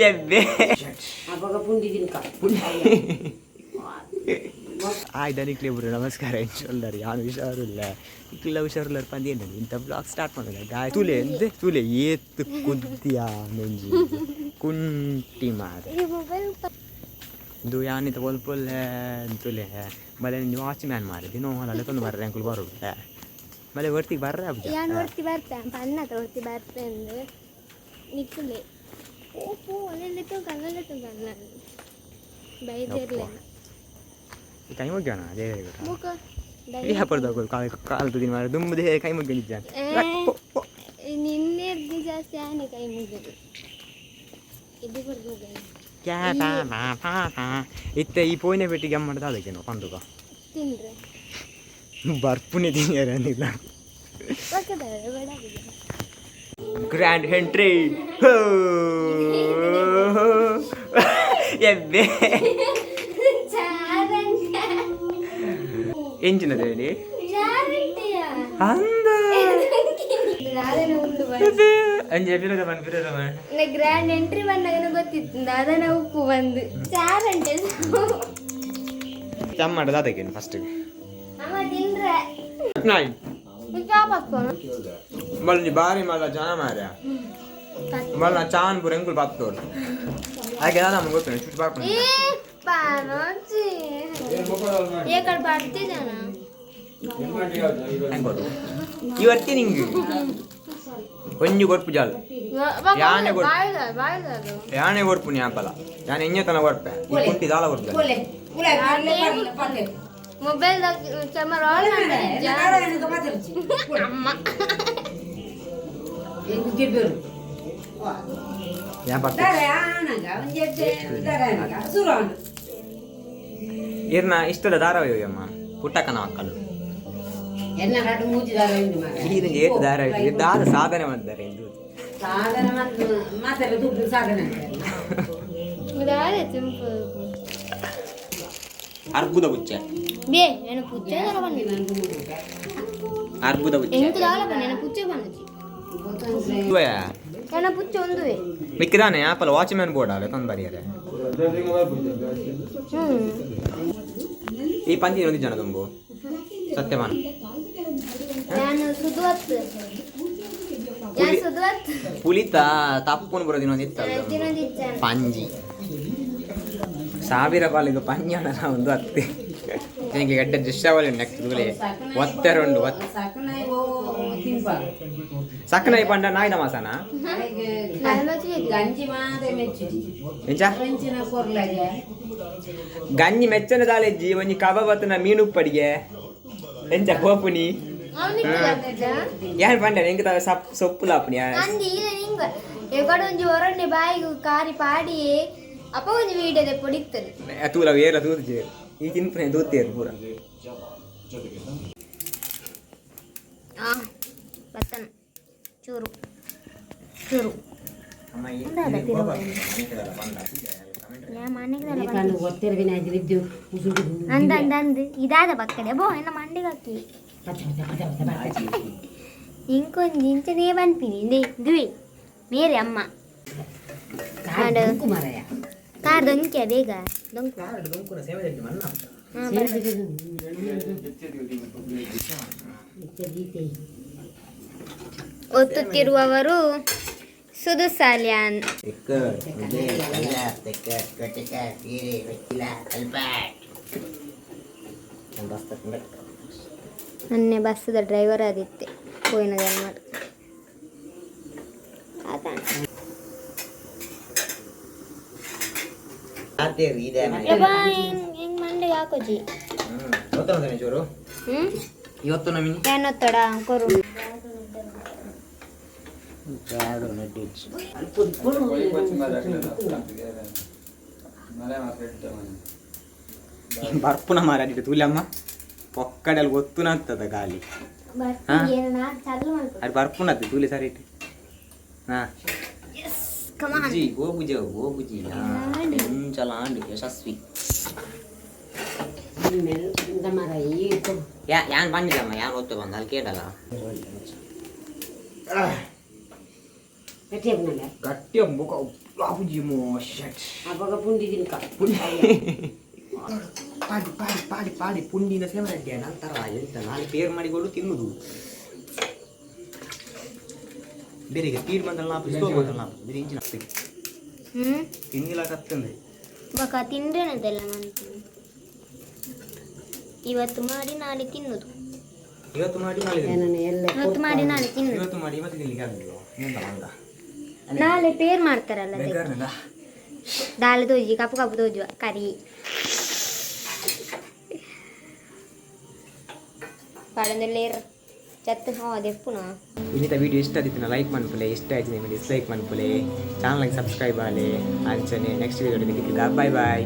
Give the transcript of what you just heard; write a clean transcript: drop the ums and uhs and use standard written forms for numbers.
ಎಬ್ಬೆ. ಅಪಗ ಪುಂಡಿ ತಿನ್ಕ. ಆಯ್ ದನಿಕ್ಲೆ ಬುರು ನಮಸ್ಕಾರ ಎಂಚೊಲ್ಲರ್? ಯಾನ್ ಹುಷಾರಿಲ್ಲ, ಇಕ್ಲ ಹುಷಾರಿಲ್ಲ ಪಂದೇನು. ಇಂಥ ಬ್ಲಾಗ್ ಸ್ಟಾರ್ಟ್ ಮಾಡೋಣ ಗಾಯ್. ತೂಲೆ ಎಂದೆ ತೂಲೆ, ಏತ್ ಕುದ್ದಿಯ ಮೆಂಜಿ ಕುಂಟಿ ಮಾರೆ. ಇದು ಯಾನಿತ ಪೊಲ್ಪೊಲ್ಲೆ ತುಲೆ ಬಲೆ ವಾಚ್ ಮ್ಯಾನ್ ಮಾರೆ. ದಿನೋ ಹೊಲ ತೊಂದು ಬರ್ರೆ, ಅಂಕುಲು ಬರೋಡು ಬಲೆ ಒರ್ತಿಗೆ ಬರ್ರೆ ಅಬ್ಜ. ಯಾನ್ ಒರ್ತಿ ಬರ್ತೆ ಪನ್ನತ, ಒರ್ತಿ ಬರ್ತೆ ಅಂದು ನಿಕ್ಕುಲೆ. ಪೋ ಪೋ, ಒಳ್ಳೆ ಕನ್ನಡ ಕನ್ನ ಬೈದೇರ್ಲೆ. ಕೈ ಮುಗ್ಯೋಣ ಅದೇ. ಬೊಕ ಈ ಹಪ್ಪರ್ದಾಗ ಕಾಲು ಕಾಲು ತುದಿನ ಮಾರೆ, ದುಂಬುದೇ ಕೈ ಮುಗ್ಗಿ. ನಿನ್ನೆ ಜಾಸ್ತಿ ಆನೆ ಕೈ ಮುಗಿದು ಇದು ಕೊಡ್ಬೋದು. ಇತ್ತೆ ಈ ಪೋಯಿನ ಪೆಟ್ಟಿಗೆ ಅಮ್ಮಡ ದಾದಕ್ಕೇನು ಪಂದುಕ. ತಿಂದ್ರೆ ಬರ್ಪುನೆ ತಿನ್ನಿಯರ ಅಂದಿಲ್ಲ. ಪಕ್ಕದ ಬೇಡ. Grand entry ಎಬ್ಬೆ. ಎಂಚಿನದ ಹೇಳಿ ಅಂದ. ಅಂಜೆ ಪಿರದ ಬನ್, ಪಿರದ ಬನ್. ಗ್ರ್ಯಾಂಡ್ ಎಂಟ್ರಿ ಬಂದಾಗ ಗೊತ್ತಿತ್ತು, ದಾದನ ಉಪ್ಪು ಬಂದು ಚಾರಂಟೆ. ತಮ್ಮಡ ದಾದಕ್ಕೇನು ಫಸ್ಟ್? ಅಮ್ಮ ತಿಂದ್ರೆ ನಾಯಿ. ಚಾಪ್. ಬಲ್ನಿ ಬಾರಿ ಮಲ್ಲ ಜನ ಮಾರ್ಯ. ಬಲ್ಲ ಚಾನ್ ಪೂರ ಎಂಕುಲು ಬತ್ತೋರು ಹಾಗೆ ನಮ್ಗೆ ಗೊತ್ತು ಚುಟ್ಟು ಬಾರ್ಪುಂಡು. ಏ ಪಾನೋಚಿ ಏಕಡೆ ಬರ್ತಿದ್ದಾನ. ಹೆಂಗ್ ಇವತ್ತೇ ನಿಂಗೆ ಒಂಜಿ ಕೊರ್ಪು ಜಾಲ್ ಯಾನೆ ಕೊರ್ಪು. ಯಾನೆ ಕೊರ್ಪು ಯಾಪಲ ಯಾನೆ ಎಂಜತನ ಕೊರ್ಪೆ, ಈ ಕುಂಟಿ ದಾಲ ಕೊರ್ಪು. ಮೊಬೈಲ್ ಕ್ಯಾಮರಾ ಆನ್ ಅಮ್ಮ. ಯಾಪ ಇರ್ನ ಇಷ್ಟದ ಧಾರಾವಾಹಿ ಅಮ್ಮ ಪುಟ್ಟಕ್ಕನ ಮಕ್ಕಳು. ಈರಿಂಗೆ ಏತ್ ಧಾರಾವಾಹಿ ದಾದ ಸಾಧನೆ ಮಾಡ್ತಾರೆ ಎಂದು. ಸಾಧನೆ ಮಾತೆಲ್ಲ ದುಡ್ಡು ಸಾಧನೆ. ದಾದೆ ತಿಂಪು. ಅರ್ಬುದ ಬುಚ್ಚೆ. ಬೇ నేను పుచ్చే ದಾಲ. ಅರ್ಬುದ ಬುಚ್ಚೆ. ಎಂತ ದಾಲ ಬನ್ನಿ, ನಾನು ಪುಚ್ಚೆ ಬನ್ನಜಿ. ನನ್ನ ಪುಚ್ಚೆ ಒಂದುವೆ. ಮಿಕ್ಕಿದಾನೆ ಆಪಲ್ ವಾಚ್ ಮ್ಯಾನ್ ಬೋರ್ಡ್ ಅಲ್ಲ ತಂದು ಬರಿಯರೆ. ಈ ಪಂಚಿ ಒಂದು ಜನ ತುಂಬು ಸತ್ಯಮಾನ. ನಾನು ಸುದ್ವತ್, ನಾನು ಸುದ್ವತ್. ಪುಲಿತ ತಪ್ಪುನು ಬರೋ ದಿನ ಇತ್ತಲ್ಲ. ತಿನ್ನೋದಿಜ್ಜಾನ. ಪಂಜಿ ಸಾವಿರ ಪಾಲಿಗೆ ಪಂಜಿ ಅಣ್ಣ ಒಂದು ಹತ್ತಿ ನಿಮಗೆ ಗಡ್ಡೆ ದೃಶ್ಯಾವಳಿ ನೆಕ್ಸ್ಟ್ ಒತ್ತೆರುಂಡು ಒತ್ತ. ಸಕ್ಕನಾಯಿ ಪಂಡ ನಾಯಿದ ಮಾಸನ. ಗಂಜಿ ಮಾತ್ರ ಮೆಚ್ಚುಜಿ. ಎಂಚ? ಕಂಚಿನ ಕೊರ್ಲಾಗೆ. ಗಂಜಿ ಮೆಚ್ಚನ ದಾಲೆಜ್ಜಿ, ಒಂಜಿ ಕಬಾಬ್ ಬತ್ತನ ಮೀನು ಉಪ್ಪಡಿಗೆ ಎಂಚ ಕೋಪುನಿ? ಯಾನ್ ಪಂಡ ಎಂಕ್ ತ ಸಪ್ ಸೊಪ್ಪು ಲಾಪುನಿ. ಅಂದಿ ಇಲ್ಲ ನಿಂಗ ಎಗಡ ಒಂಜಿ ಒರಣ್ಣೆ ಬಾಯಿಗೆ ಕಾರಿ ಪಾಡಿ ಅಪ್ಪ ಒಂಜಿ ವೀಡಿಯೋದ ಪೊಡಿತ್ತದೆ. ತೂಲ ಏರ ತೂದು ಈ ತಿನ್ಪುನೆ ತೂತೇರು ಪೂರ. ಆ ಬತ್ತನ ಚೂರು ಚೂರು. ಕಣ್ಣು ಒತ್ತೆರವಿನ ವಿದ್ಯು. ಅಂದ ಅಂದ ಅಂದ್ ಇದಾದ ಬಕ್ಕಡೆ ಬೋ ಎನ್ನ ಮಂಡಿಗೆ ಹಾಕಿ. ಪಚ ಪಚ ಪಚ ಪಚ ಪಚ. ಇಂಕೊಂಜಿ ಇಂಚನೇ ಪನ್ಪಿನಿ ಇಂದೇ ದುವೆ ಮೇರೆ ಅಮ್ಮ. ಕಾಡು ಮಾರಾಯ. ಕಾರ್ ದೊಂಕಿಯ ಬೇಗ ದೊಂಕು. ಹಾ. ಒತ್ತುತ್ತಿರುವವರು ಸುಧು ಸಾಲ್ಯಾನ್. ಮೊನ್ನೆ ಬಸ್ಸದ ಡ್ರೈವರ್ ಆದಿತ್ತೆ ಪೋಯಿನ ಜನ್ಮಡ್ ಆತಾನೆ. ಹೆಂಗ್ ಮಂಡಿಗೆ ಹಾಕೋಜಿ. ಚೂರು. ಹ್ಮ್. ಇವತ್ತು ನಮಿನಿ. ಏನೊತ್ತಡ ಕೊರು. ಬರ್ಪುನ ಮಾರಾಡಿಟ್ಟು ತೂಲಮ್ಮ ಪೊಕ್ಕಡಲ್ಲಿ ಒತ್ತುನತ್ತದ ಗಾಲಿ. ಹಾ? ಅದು ಬರ್ಪುನದ್ದು ತೂಲೆ ಸರಿ ಇಟ್ಟು ಹಾ. ಕಮಾನ್. ಜಿ ಗೋಬುಜ ಗೋಬುಜಿ ಎಂಚಲ ಆಂಡ್ ಯಶಸ್ವಿ. ಯಾ ಯಾನ್ ಬಂದಿಲ್ಲಮ್ಮ, ಯಾನ್ ಒತ್ತು ಬಂದ ಅಲ್ಲಿ ಕೇಳಲ್ಲ. ಗಟ್ಟಿ ಬುಕ್ಕ. ಆಪುಜಿ ಮೋ ಶಟ್. ಅಪಗ ಪುಂಡಿ ತಿನ್ಕ. ಪಾಡಿ ಪಾಡಿ ಪಾಡಿ ಪಾಡಿ ಪುಂಡಿನ ಸೇಮ ಅಡ್ಡಿಯ ನಂತರ ಎಂತ ನಾಳೆ ಪೇರ್ ಮಾಡಿಕೊಂಡು ತಿನ್ನುದು. ಬೇರೆ ಸ್ಪೀಡ್ ಬಂದಲ್ಲ ನಾಪು, ಸ್ಲೋ ಬಂದಲ್ಲ ನಾಪು, ಬೇರೆ ಇಂಜಿನ್ ಆಗ್ತದೆ. ತಿಂದಿಲ್ಲ ಕತ್ತಂದೆ. ಬಕ ತಿಂದ್ರೇನದೆಲ್ಲ ಮಂತೀನಿ. ಇವತ್ತು ಮಾಡಿ ನಾಳೆ ತಿನ್ನುದು. ಇವತ್ತು ಮಾಡಿ ನಾಳೆ ತಿನ್ನುದು. ಏನನ್ನು ಎಲ್ಲ. ಇವತ್ತು ಮಾಡಿ ನಾಳೆ ತಿನ್ನುದು. ಇವತ್ತು ಮಾಡಿ ಇವತ್ತು ತಿನ್ಲಿಕ್ಕೆ ಆಗುದಿಲ್ಲ, ಎಂತ ಮಂಗ. ನಾಳೆ ಪೇರ್ ಮಾಡ್ತಾರಲ್ಲ ಅದಕ್ಕೆ. ಬೇಕಾರ್ನಲ್ಲ. ದಾಲ್ ತೋಜಿ ಕಪ್ಪು ಕಪ್ಪು ತೋಜುವ ಕರಿ ಪಡಂದುಲ್ಲೇರ್ ಚತ್ತು ಹೋ ದೆಪ್ಪುನ. ಇನ್ನಿತ ವಿಡಿಯೋ ಇಷ್ಟ ಆದಿತ್ತಿನ ಲೈಕ್ ಮನ್ಪುಲೆ, ಇಷ್ಟ ಆಯ್ತು ನಿಮಗೆ ಡಿಸ್ಲೈಕ್ ಮನ್ಪುಲೆ, ಚಾನಲ್ಗೆ ಸಬ್ಸ್ಕ್ರೈಬ್ ಆಲೆ. ಅಂಚನೆ ನೆಕ್ಸ್ಟ್ ವಿಡಿಯೋ ಬಾಯ್ ಬಾಯ್.